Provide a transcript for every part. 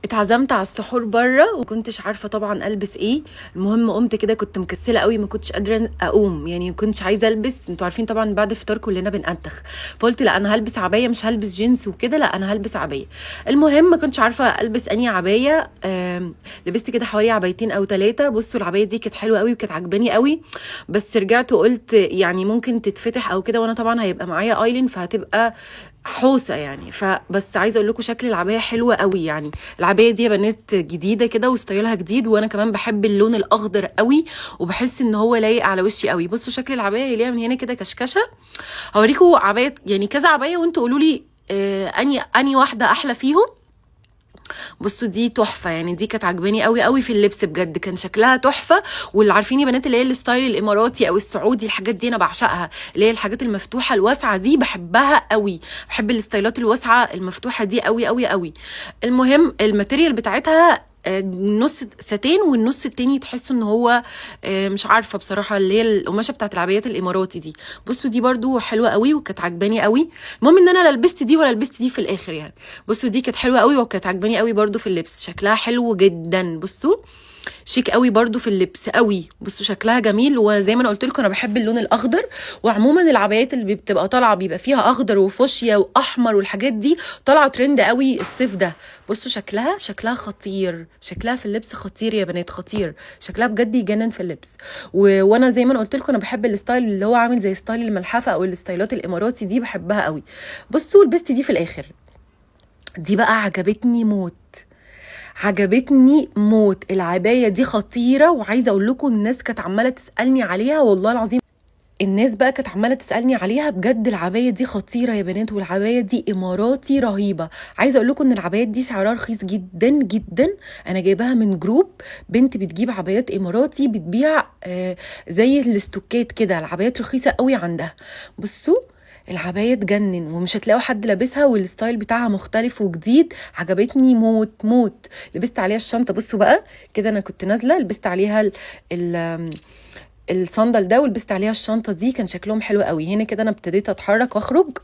اتعزمت على السحور بره وكنتش عارفه طبعا البس ايه. المهم قمت كده، كنت مكسله قوي، ما كنتش قادرة اقوم، يعني ما كنتش عايزه البس. انتوا عارفين طبعا بعد الفطار كلنا بنأنتخ، فقلت لا انا هلبس عباية، مش هلبس جينز وكده، لا انا هلبس عباية. المهم ما كنتش عارفه البس انهي عباية. لبست كده حوالي عبايتين او ثلاثة. بصوا العباية دي كانت حلوة قوي وكانت عجباني قوي، بس رجعت وقلت يعني ممكن تتفتح او كده، وانا طبعا هيبقى معايا ايلين فهتبقى حوسه يعني. فبس عايزه اقول لكم شكل العباية حلوة قوي، يعني العباية دي يا بنات جديدة كده وستايلها جديد، وانا كمان بحب اللون الاخضر قوي وبحس ان هو لايق على وشي قوي. بصوا شكل العباية هي ليها من هنا كده كشكشه. هوريكم عباية يعني كذا عباية وانتوا قولوا لي اني واحدة احلى فيهم. بصوا دي تحفة، يعني دي كانت عجباني قوي قوي في اللبس، بجد كان شكلها تحفة. واللي عارفين يا بنات اللي هي ال style الاماراتي او السعودي، الحاجات دي انا بعشقها، اللي هي الحاجات المفتوحة الواسعة دي بحبها قوي، بحب الستايلات الواسعة المفتوحة دي قوي قوي قوي. المهم ال material بتاعتها نص ساتين والنص التاني تحسوا ان هو مش عارفه بصراحة، اللي هي القماشه بتاعت العبايات الاماراتي دي. بصوا دي برضو حلوة قوي وكانت عجباني قوي. المهم ان انا لا لبست دي ولا لبست دي في الاخر يعني. بصوا دي كانت حلوة قوي وكانت عجباني قوي برضو في اللبس، شكلها حلو جدا. بصوا شيك قوي برضو في اللبس قوي، بصوا شكلها جميل. وزي ما انا قلت لكم انا بحب اللون الاخضر، وعموما العبايات اللي بتبقى طالعه بيبقى فيها اخضر وفوشيا واحمر والحاجات دي طالعه ترند قوي الصيف ده. بصوا شكلها خطير، شكلها في اللبس خطير يا بنات، خطير، شكلها بجد يجنن في اللبس. وانا زي ما انا قلت لكم انا بحب ال style اللي هو عامل زي style الملحفه او الستايلات الاماراتي دي، بحبها قوي. بصوا لبست دي في الاخر، دي بقى عجبتني موت، عجبتني موت. العباية دي خطيرة، وعايزة اقول لكم الناس كانت عمالة تسألني عليها، والله العظيم الناس بقى كانت عمالة تسألني عليها بجد. العباية دي خطيرة يا بنات، والعباية دي إماراتي رهيبة. عايزة أقول لكم إن العبايات دي سعرها رخيص جدا جدا. أنا جايباها من group بنت بتجيب عبايات إماراتي، بتبيع زي الاستوكات كده، العبايات رخيصة قوي عندها. بصوا العباية تجنن ومش هتلاقوا حد لابسها، وال style بتاعها مختلف وجديد، عجبتني موت موت. لبست عليها الشنطة، بصوا بقى كده أنا كنت نازلة لبست عليها ال الصندل ده، ولبست عليها الشنطة دي، كان شكلهم حلو قوي. هنا كده انا ابتديت اتحرك واخرج،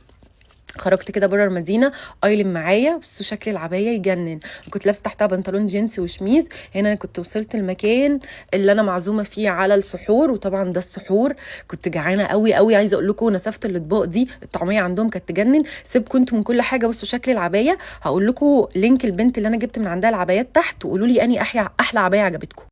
خرجت كده بره المدينة، ايلين معايا. بصوا شكل العباية يجنن، وكنت لابسه تحتها بنطلون جينز وشميز. هنا انا كنت وصلت المكان اللي انا معزومه فيه على السحور، وطبعا ده السحور كنت جعانة قوي قوي. عايزه اقول لكم نسفت الاطباق دي، الطعمية عندهم كانت تجنن. سيبكم انتوا من كل حاجة، بصوا شكل العباية. هقول لكم link البنت اللي انا جبت من عندها العبايات تحت، وقولوا لي اني احلى عباية عجبتكم.